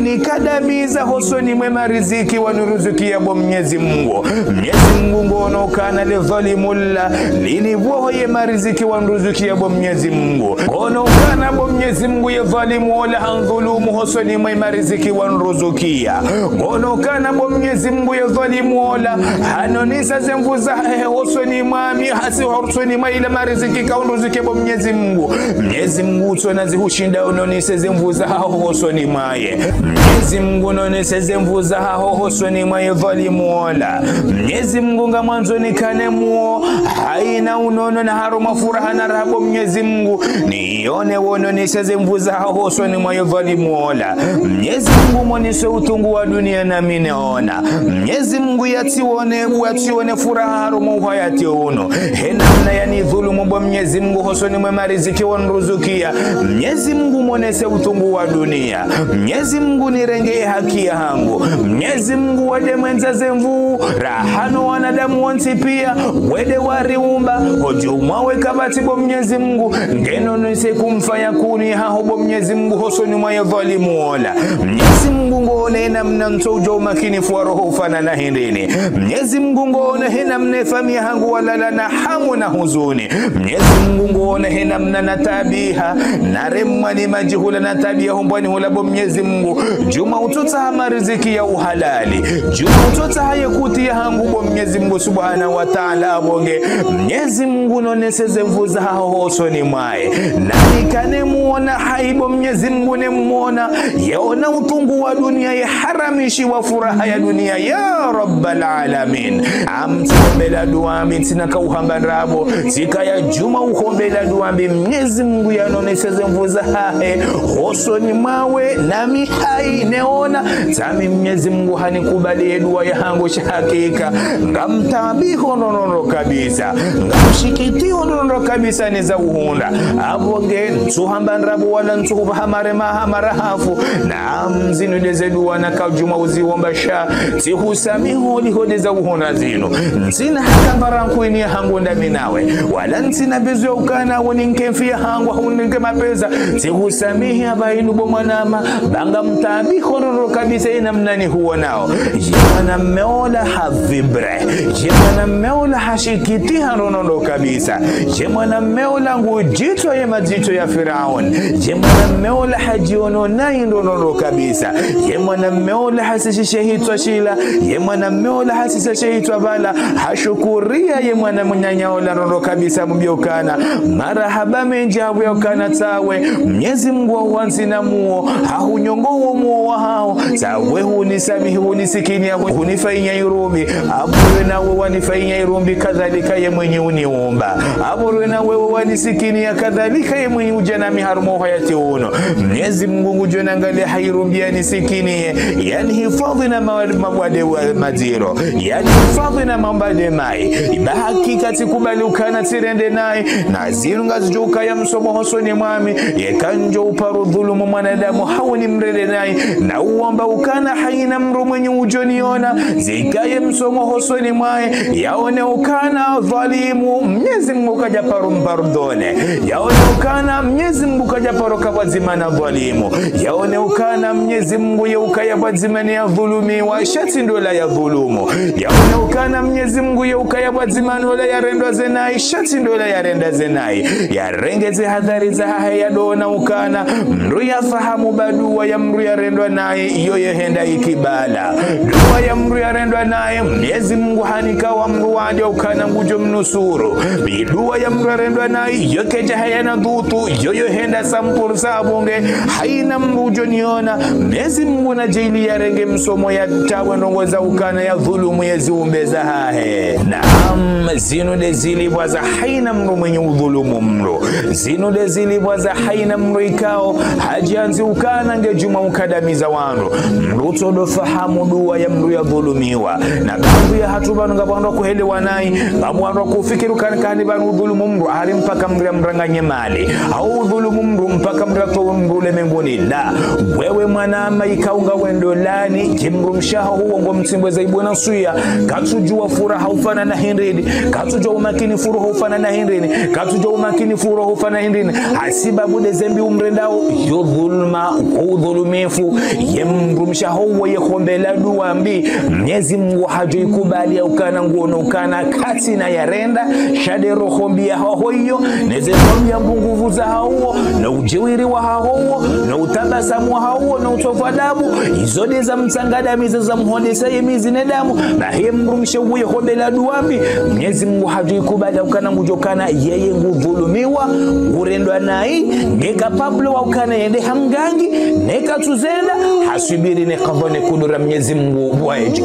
linikadamiza hosoni mwe mariziki wanuruzukia bo Mnyezi Mungu. Mnyezi Mungu ngono ukana le dhwalimu lila linibuho ye mariziki wanruzukia bo Mnyezi Mungu. Ngono ukana bo Mnyezi Mungu ye dhwalimu ola handhulumu hosoni mwe mariziki wanruzukia. Ngono ukana bo Mnyezi Mungu ye dhwalimu ola hanonisa ze nvu zahahe hosoni mwami hasi hosoni mwa ila mariziki kaunruzuku bo Mnyezi Mngu. Mnyezi Mngu, tsona zihushinda unonese ze nvu zahaho hosoni mwaye. Mnyezi Mngu, nonese ze nvu zahaho hosoni mwaye dhwalimu ola. Mnyezi Mngu, ngamwandzo nikane muo, haina unono na harumwa furaha na raha bo Mnyezi Mngu. Nione wononese ze nvu zahaho hosoni mwaye dhwalimu ola. Mnyezi Mngu, monese utungu wa dunia nami neona. Mnyezi Mngu, yatsione, yatsione furaha harumwa uhayati unu. He namna yanidhulumu bo Mnyezi Mngu hosoni mwe mariziki wanruzukia. Mnyezi Mngu, monese utungu wa dunia. Mnyezi Mngu, nirenge haki yahangu. Mnyezi Mngu, wende mwendza ze nvu, raha no wanadamu wontsi pia, wende wariumba, hodjumwa we kabati bo Mnyezi Mngu, ngenonese kumfanya kuni haho bo Mnyezi Mngu hosoni mwaye dhwalimu ola. Mnyezi Mngu, ngoone namna ntso udjo umakinifu wa roho ufanana hindrini. Mnyezi Mngu, ngoone he namna famiyi yahangu walala na hamu na huzuni. Mnyezi Mngu, ngoone he namna nataabiha, naremwa ni madjihula nataabiha humbwani hula bo Mnyezi Mngu. Djuma utsotsaha mariziki ya uhalali. Djuma utsotsaha ye kuti yahangu bo Mnyezi Mngu Subhanahu wa Ta'ala abonge. Mnyezi Mngu, nonese ze nvu zahaho hosoni mwaye. Nanikane muona hai bo Mnyezi Mngu nemuona. Yaona utungu wa dunia, yaharamishiwa furaha ya dunia. Ya Rabbal Alamin. Amtsombela dua mi ntsina kauhamba ndrabo. Tsikaya djuma uhombela dua mbi Mnyezi Mngu yanonese ze nvu zahahe hosoni mwawe nami hai neona. Tsami Mnyezi Mngu hanikubali ye dua yahangu sha hakika. Ngamtaabiho nono kabisa. Ngamshikitiho nono kabisa neza uhundra. Abonge ntsuhamba ndrabo wala ntsuhubaha marema ha marahafu. Naam, zinu ndeze dua nakao djuma uziomba sha. Tsihusamihi holiho ndeza uhundra zinu. Ntsina hata mbara nkwini yahangu ndami nawe. Wala ntsina besoin ya ukana uninke mfi yahangu, uninke mapesa. Tsihusamihi haba inu bo mwanama. Ba ngamtaabiho nono kabisa ye namna nihuonao. Ye mwanamme ola ha vibre. Ye mwanamme ola hashikitiha nono kabisa. Ye mwanamme ola ngudjitwa ye madjitwa ya Firaun. Ye mwanamme ola hadjiono nayi nono kabisa. Ye mwanamme ola hasishishe hitswa shila. Ye mwanamme ola hasishishe hitswa bala. Hashukuria ye mwana mnyanya ola nono kabisa mbiokana. Marahaba mendji abuyokana tsawe. Mnyezi Mngu wahwandzi na muo. Hahunyongo wo muo wahaho. Tsawe hunisamihi, hunisikiniya, hunifanya irumbi. Aburwe na we wanifanya irumbi, kadhalika ye mwenye uniumba. Aburwe na we wanisikiniya, kadhalika ye mwenye udja nami harumwa uhayati unu. Mnyezi Mngu ngudjo nangalia ha irumbi yanisikiniye, yanihifadhwi na ma-, mabwade wa madziro, yanihifadhwi na mabwade mayi. Iba hakika tsikubali ukana tsirende nayi, na zinu ngazidjo ukaya msomo hosoni mwami, yeka ndjo uparo dhulumu mwanadamu hau nimrende nayi, na uomba ukana haina mdru mwenye udjo niona, zikaye msomo hosoni mwaye, yaone ukana dhwalimu, Mnyezi Mngu kadja paro mpardonner. Yaone ukana Mnyezi Mngu kadja paro ka pvwadzima na dhwalimu. Yaone ukana Mnyezi Mngu ye ukaya pvwadzima ne yadhulumiwa, sha tsi ndola yadhulumu. Yaone ukana Mnyezi Mngu ye ukaya pvwadzima nola yarendwa ze nayi, sha tsi ndola yarenda ze nayi. Yarenge ze hadhari zahahe yadoona ukana, mdru yafahamu ba dua ya mdru yarendwa nayi, iyo yehenda ikibala. Dua ya mdru yarendwa nayi, Mnyezi Mngu hanika wa mdru wade ukana ngudjo mnusuru. Dua ya mdru yarendwa nayi, iyo kedja hayana dutu, iyo yohenda sampuru sabonge, haina mdru udjo niona, Mnyezi Mngu nadjaanlie yarenge msomo yatawe ndrongo za ukana yadhulumu ye ziumbe zahahe. Naam, zinu nde zilipvwa za haina mdru mwenye udhulumu mdru. Zinu nde zilipvwa za haina mdru ikao, hadjiandzi ukana nge djuma ukadamiza wandru. Mdru tsodo fahamu dua ya mdru yadhulumiwa. Na baadhwi yahatru pvanu ngapvo wandru wakuhelewa nayi, ngapvo wandru wakufikiri ukana kani pvanu udhulumu mdru, hari mpaka mdru yamranganye mali. Hau udhulumu mdru mpaka mdru yatowe mdru ulemenguni. La, wewe mwanama ikao ngawe ndolani, ye mdrumshe waho huo ngomtsimbwe za ibwe na suya, katsudjua furaha ufanana hindrini, katsudjua umakinifu roho ufanana hindrini, katsudjua umakinifu roho ufanana hindrini, hasibabu nde zembi umrendao, yo dhulma, ko udhulumifu, ye mdrumshe waho huo ye hombela dua mbi, Mnyezi Mngu hadjo ikubali ya ukana nguono ukana katsina yarenda, sha nde roho mbi yahaho iyo, ne ze twabiya mbovu zahaho, no udjeuri wahaho, no utabasamu wahaho, no utovu adabu, izo nde za mtsangadamiza za mhondesa ye mizi ne damu, na he mdrumshe uye hombela dua mbi, Mnyezi Mngu hadjo ikubali Na ngudjo kana yeye ngudhulumiwa, ngurendwa nayi, nge capable wa ukana yende ha mgangi, neka tsuzenda, haswubiri ne kadha ne kudura Mnyezi Mungu wa edjo.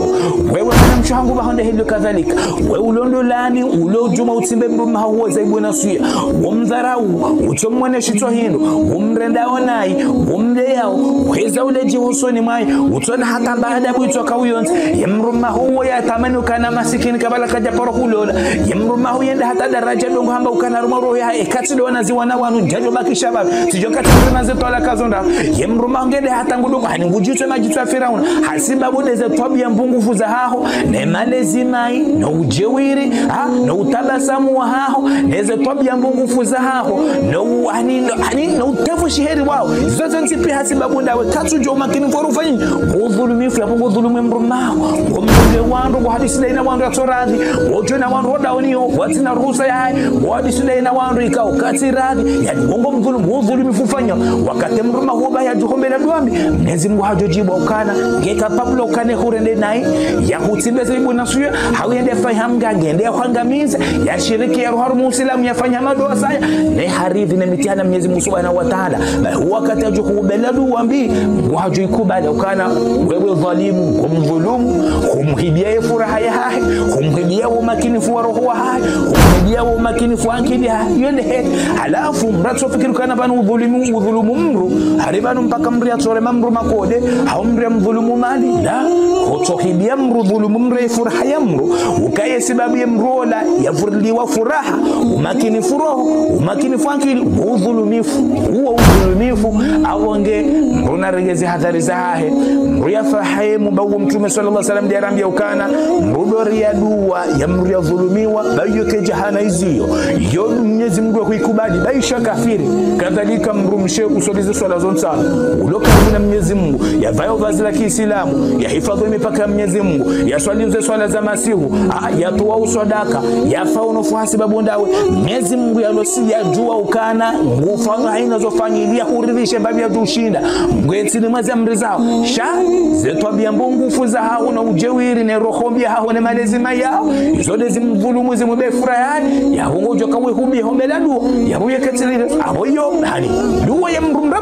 Wewe mwanamshe hangu pvahanu nde hindru kadhalika. Wewe ulo ndolani, ulo djuma utsimbe mdrume haho uwo za aibu na suya. Umdharau, utsomwonesa shitru hindru, umrenda onayi, umleyao, hweza uledji hosoni mwahe, utsona hata mba adabu itsoka uyonzi. Ye mdrume haho uwo yatamani ukana masikini kabla kadja paro hulola. Ye mdrume haho yende hata daraja ndrongoo hamba ukana harumwa roho yahe, eka tsi ndo wanazi wana wanu, ndjadjo bakisha pvapvi. Tsidjo kati ndo nazi twalaka zo ndraru. Ye mdrume haho ngende hata ngudrongoo, hani ngudjitso madjitso ya Firauna. Hasibabu ndeze twabiya mbungufu zahaho, ne malezi mayi, no udjeuri, ha, no utabasamu wahaho, neze twabiya mbungufu zahaho, no u-, hani, no, hani, no utefu shiheri waho. Zozo ntsi pia hasibabu ndawe, katsudjuwa umakini kwa rufanyi, udhulumifu ya pungu dhulumu mdrume haho. Umdhulumu wandru, kuhadisi ndayina wandru yatso radhi, udjo na wandru wadaoniyo, watsina ruhusa yahahe, kuhadisi ndayina wandru ikao katsi radhi, yani, wongo mdhulumu, udhulumifu ufanya, wakati mdrume haho pvo yadjo hombela dua mbi, Mnyezi Mungu hadjo djibu ukana, nge capable ukana hurende nayi, ya hutsimbeze aibu na suya, hau yende fanya mgangi, yende ya huangamiza, ya shiriki ya ruharu Muislamu, ya fanya madua saya, ne haridhi ne mitihani Mnyezi Mungu Subhanahu wa Ta'ala. Ba wakati yadjo hombela dua mbi, Mungu hadjo ikubali ukana, wewe dhalimu, umdhulumu, umhibiya ye furaha yahahe, umhibiya umakinifu wa roho wahahe, umhibiya umakinifu wa ankili yahahe, yende he. Halafu, mdru yatsofikiri ukana pvanu udhulumu, udhulumu mdru, hari pvanu mpaka mdru yatsorema mdru makode, hau mdru yamdhulumu mali, la, hutsohibiya mdru dhulumu mdru ye furaha ya mdru, ukaye sababu ye mdru ola, yavuriliwa furaha, umakinifu roho, umakinifu ankili, udhulumifu, uwo udhulumifu, awo nge, mdru narenge ze hadhari zahahe, mdru yafurahi, mba uwo Mtrume swallallahu alaihi wasallam ndiye yarambiya ukana, mdru ndo riya dua, ya mdru yadhulumiwa, ba iyo kedja hana iziyo. Yo Mnyezi Mungu yahuikubali, ba isha kafiri. Kadhalika mdrumshe uswali ze swala zo ntsanu. Ulo karibu na Mnyezi Mungu, yavayo vazi la Kiislamu, yahifadhi mipaka ya Mnyezi Mungu, yaswali ze swala za masihu, a, yatowa uswadaka, yafa unofu hasibabu ndawe. Mnyezi Mungu yalosi yadjuwa ukana, ngufanya haina zo fanyiliya huridhishe mbapvi yadjushinda. Ngwetsini mwa ze amri zaho. Sha, ze twabiya mbungufu zahaho na udjeuri ne roho mbi yahaho ne malezi mayi yaho. Izo nde zimdhulumu zimwibe furaha yahahe. Yapvo ngodjo kawe hubi hombela dua. Yapvo ye ketsilile. Apvo iyo, hani. Dua ya mdru mdru.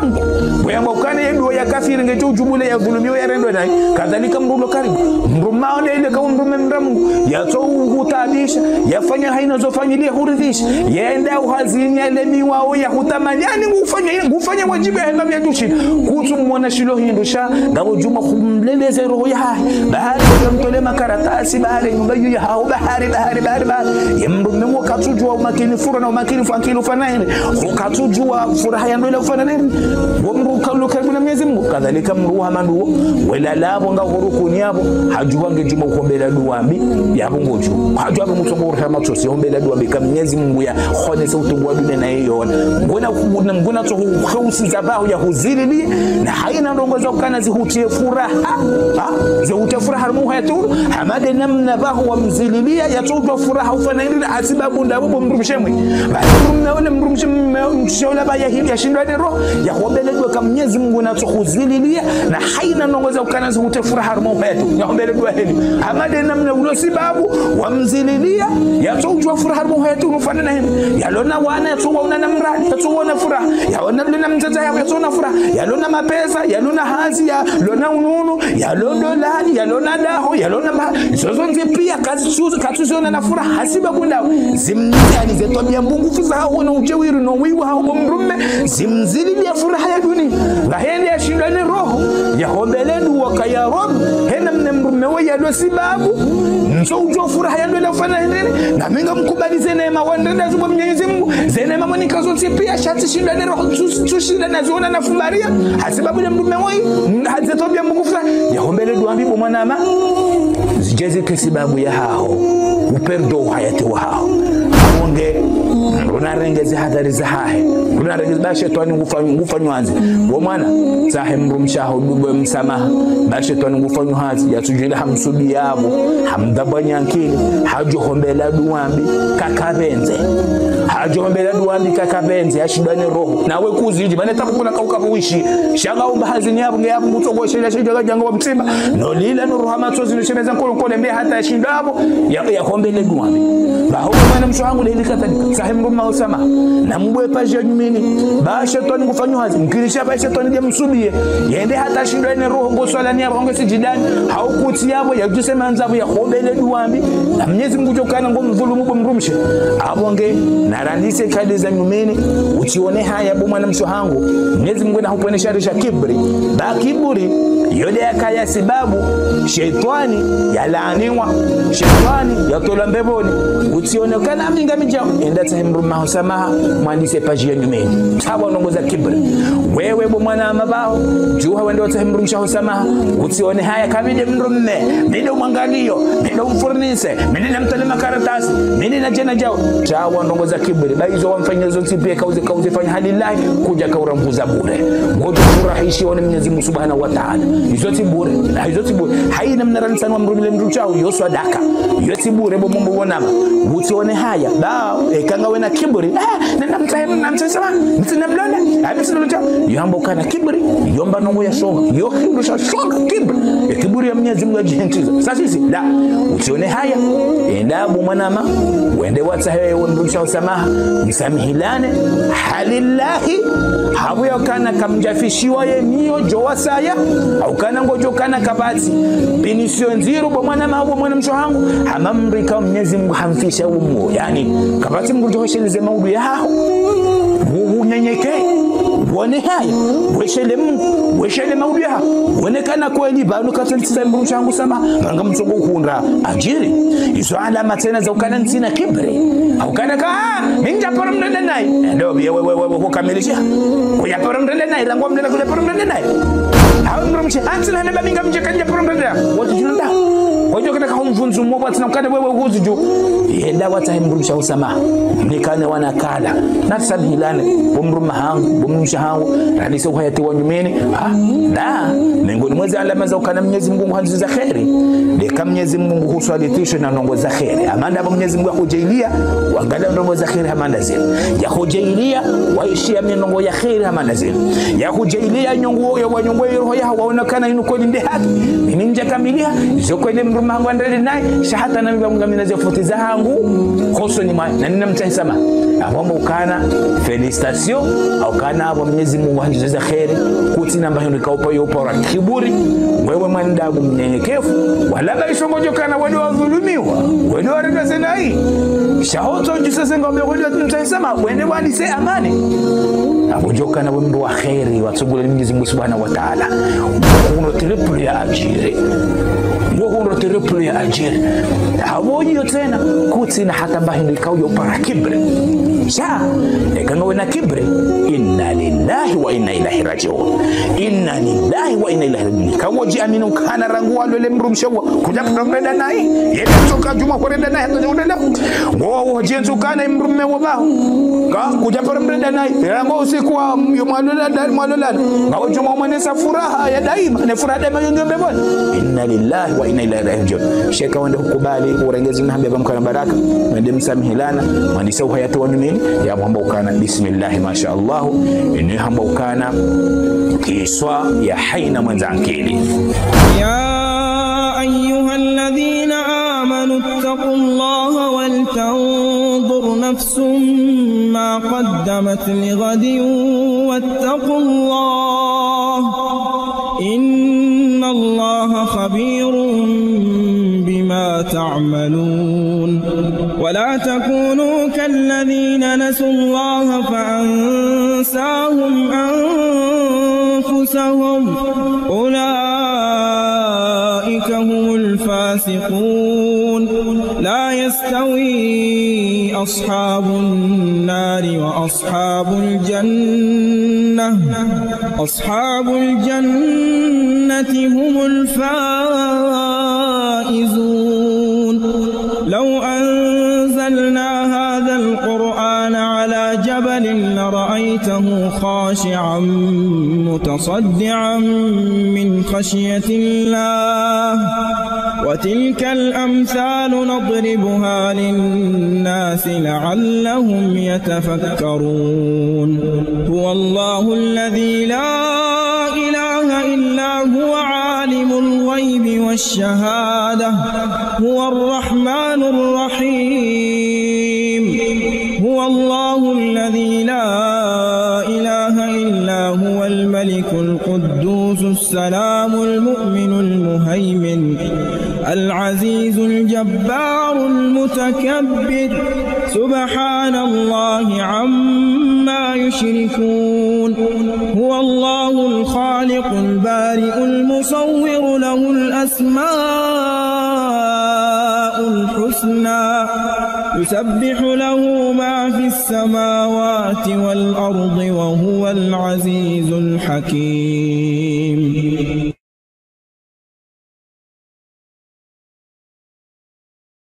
Bwe yamba ukana ye dua ya kafiri ngedjo udjubule yadhulumiwa yarendwe nayi. Kadhalika mdru ulo karibu. Mdru maone ile ka mdru mdru. Yatso uhutaabisha. Yafanya haina zo fanyiliya huridhishe. Yende uhazini yalemiwao yahutamani. Yani ngufanya, ngufanya wadjibu yahe mbapvi yadjushinda. Kutsumwona shilo hindru sha, ngapvo djuma humleleze roho yahahe. Bahari ya mtole makaratasi, bahari nyumba iyo yahaho, bahari, bahari, bahari, bahari. Ye mdrume wo katsudjuwa umakinifu roho na umakinifu ankili ufanya hindri. Wo katsudjuwa furaha ya ndola ufanya hindri. Wo mdru uka ulo karibu na Mnyezi Mungu. Kadhalika mdru hama nduwo, wela lapvo nga huru kuni yapvo, hadjuwa nge djuma uhombela dua mbi, yapvo ngodjo. Hadjuwa nge mutso ngo urema matsozi, hombela dua mbi, ka Mnyezi Mungu ya honese utungu wa dunia na yeyona. Nguna, nguna, nguna tso hu-, husiza pvaho yahuzilili, na haina ndrongoo za ukana zihutiye furaha. Ha? Zihutiye furaha harumwa uhayati unu, hama nde namna pvaho wamzililiya, yatso udjuwa furaha ufanya hindri, hasibabu ndawe bo mdrumshe mwe. Ba mdrume ule mdrumshe mwe, mshe ula ba yahili yashindwa ne roho, yahombele dua ka Mnyezi Mungu natso huzililiya, na haina ndrongoo za ukana zihutiye furaha harumwa uhayati unu, yahombele dua heli. Hama nde namna ulo sibabu, wamzililiya, yatso udjuwa furaha harumwa uhayati unu ufanya na hindri. Yalona wana, yatso waona na mradi, yatso waona furaha. Yalona mdzadze yaho, yatso ona furaha. Yalona mapesa, yalona hazi, yalona ununu, yalona ndolani, yalona daho, yalona ma-, izo zontsi pia katsu-, katsuziona na furaha, hasibabu ndawe. Zimzililiya ze twabiya mbungufu zaho no udjeuri no wivu waho bo mdrume, zimzililiya furaha ya dunia. Ngahende yashindwa ne roho, yahombele dua ka ya Rabb, hena mne mdrume we yalo sibabu, ntso udjuwa furaha ya ndola ufanya hindri, na mi ngamkubali ze neema wandrenda zo bo Mnyezi Mungu, ze neema mwanika zontsi pia, sha tsishindwa ne roho, tsu-, tsushinda naziona na fumbaria, hasibabu le mdrume woyi, ha ze twabiya mbungufu za, yahombele dua mbi bo mwanama, zidje zike sibabu yahaho, uperdre uhayati wahaho. Apvo nge, mdru narenge ze hadhari zahahe, mdru narenge ba shetwani ngufa-, ngufanyo hazi. Bo mwana, tsahe mdrumshe waho, dubwe msamaha, ba shetwani ngufanyo hazi, yatsudjwile hamsubiya apvo, hamdabwanya ankili, hadjo hombela dua mbi, kakapvendze. Hadjo hombela dua mbi kakapvendze, hashindwa ne roho. Nawe kuzidji, mana tabu kuna kauka pvo wishi. Sha nga umba hazini yapvo, nge yapvo, ngutso kweshelea shidjo kadjanga wa mtima. No lila no roha matsozi, no shemeza nkolo nkolo, mbe hata hashindwa yapvo, ya, ya hombele dua mbi. Ba ho mwanamshe hangu leli kadhalika. Tsahe mdrume haho swamaha. Na mbwe page ya nyumeni. Ba shetwani ngufanyo hazi. Mkirisha ba shetwani nde msubiye. Yende hata hashindwa ne roho, ngo swalani yapvo, ngo sijidani. Hau kutsi yapvo, ya djuse mandza pvo, ya hombele dua mbi. Na Mnyezi Mungu djo kana ngo mvulumu bo mdrumshe. Apvo nge, narandise kadi za nyumeni, utsione haya bo mwanamshe hangu. Mnyezi Mungu na hupvwene shari sha kibri. Ba kibri, yo nde yakaya sababu, shetwani, yalaaniwa, shetwani, yatolwa mbepvoni. Utsione kana mi ngami djao, enda tsahe mdrume haho swamaha, mwandise page ya nyumeni. Tsaha ndrongo za kibri. Wewe bo mwana mama pvaho, djuha wende watsahe mdrumshe haho swamaha, utsione haya ka mi nde mdrume, mi ndo mwangaliyo, mi ndo mfurnise, mi nde namtole makaratasi, mi nde nadjana djao. Tsaha ndrongo za kibri, ba izo wamfanya zontsi pia kauze, kauze fanya halillahi, kudja kaurambuza bure. Ngodjo furahishi one Mnyezi Mungu Subhanahu wa Ta'ala. Izo tsi bure, na izo tsi bure. Haina mna ranisani wa mdrumile mdru tsaho, yo swadaka. Yo tsi bure bo mumbu wonama. Utsione haya, ba, eka ngawe na kibri. Ah, na, na mtsahe, na mtsahe swamaha, mtsi na mlonda, ah, mtsi na mlonda. Yo hamba ukana kibri, yo mba ndrongo ya shoga, yo hindru sha shoga, kibri. Ya kibri ya Mnyezi Mungu ya djihentsiza. Sa sisi, la, utsione haya, enda bo mwanama, wende watsahe we mdrumshe haho swamaha, msamihilane, halillahi, hapvo ya ukana kamdjafishiwa ye miyo djo wasaya, hau kana ngodjo kana kapvatsi. Punition ndziro bo mwanama, bo mwanamshe hangu, hama mdru ika Mnyezi Mungu hamfisha umo. Yani, kapvatsi mdru djo hosheleze maudu yaho. U-, unyenyeke, wone haya, weshele Mungu, weshele maudu yaho. Wone kana kweli, pvanu katsi tsahe mdrumshe hangu swamaha, mana ngamtsongo hundra adjiri. Izo alama tsena za ukana ntsina kibri. Hau kana ka, ah, mi ndja paro mdrende nayi. Ndo, ye, we, we, we, we, hukamilisha. Kudja paro mdrende nayi, rangu mdrende, kudja paro mdrende nayi. Hau mdrumshe, antsina neba mi ngam djaka ndja paro mdrende. Wotsi djuna nda. Wadjo kana ka humvundzu mo, watsina ukana wewe huzi dju. Yenda watsahe mdrumshe haho swamaha. Mnikane wana kala. Nasamihilane. Bo mdrume hangu, bo mdrumshe hangu. Randise uhayati wa nyumeni. Ah, na, miongoni mwa ze alama za ukana Mnyezi Mungu nguhandzo za kheri. Ndeka Mnyezi Mungu huswalitisho na ndrongo za kheri. Hama nda bo Mnyezi Mungu ya hudjaaliya, wangaliya ndrongo za kheri hama nda zinu. Ya hudjaaliya, waishiya mi ndrongo ya kheri hama nda zinu. Ya hudjaaliya nyongo, ya wanyongo ya roho yaho waona kana inu kweli nde haki. Mimi ndja kamiliha, zo kweli mdrume hangu andele nayi, sha hata nami ba ngamina ze foti zahangu, hosoni mwahe, na nina mtsahe swamaha. Apvo mbo ukana, félicitations, hau kana apvo Mnyezi Mungu handzo za kheri, kutsi namba hindru kaupa yo upara kibri, wewe mwanadamu mnyenyekevu, wala ba isho ngodjo kana wende wadhulumiwa, wende warenda zenayi. Sha hotso djuse ze ngombe wende watsahe swamaha, wende wandise amani. Apvo djo kana we mdru wa kheri, watsungule Mnyezi Mungu Subhanahu wa Ta'ala. Ngo hundro triple ya adjiri. Ngo hundro triple ya adjiri. Apvo iyo tsena, kutsina hata mba hindru ikao yo upara kibri. Sha, eka ngawe na kibri, inna lillahi wa inna ilaihi raji'un. Inna lillahi wa inna ilaihi raji'un. Ka ngodji amini ukana rangu walole mdrumshe wo, kudja paro mdrende nayi. Yende tsoka djumwa hurenda nayi, hata djurenda. Ngo, udjentsu ukana mdrume wo pvaho. Ka, kudja paro mdrende nayi. Rangu usiku wa, yo mwalola, mwalola. Ngawe djumwa mwenesa furaha ya daima. Ne furaha daima yo ngiyo mbepvoni. Inna lillahi wa inna ilaihi raji'un. Sha eka wende hukubali, urenge zinu hamba ba mkana baraka. Mwende msamihilana. Mwandise uhayati wa nyumeni. Ya hamba ukana, bismillah, masha Allah. Inu hamba ukana, kiswa ya haina mwendza ankili. يا أيها الذين آمنوا اتقوا الله ولتنظر نفس ما قدمت لغد واتقوا الله، إن الله خبير بما تعملون. ولا تكونوا كالذين نسوا الله فأنساهم أنفسهم، أولئك هم الفاسقون. لا يستوي أصحاب النار وأصحاب الجنة، أصحاب الجنة هم الفائزون. لو أنزلنا هذا القرآن على جبل لرأيته رأيته خاشعا متصدعا من خشية الله. وتلك الأمثال نضربها للناس لعلهم يتفكرون. هو الله الذي لا إله إلا هو عالم الغيب والشهادة. هو الرحمن الرحيم. هو الله الذي لا إله إلا هو الملك القدوس السلام المؤمن المهيمن العزيز الجبار المتكبر. سبحان الله عما يشركون. هو الله الخالق البارئ المصور له الأسماء الحسنى. يسبح له ما في السماوات والأرض وهو العزيز الحكيم.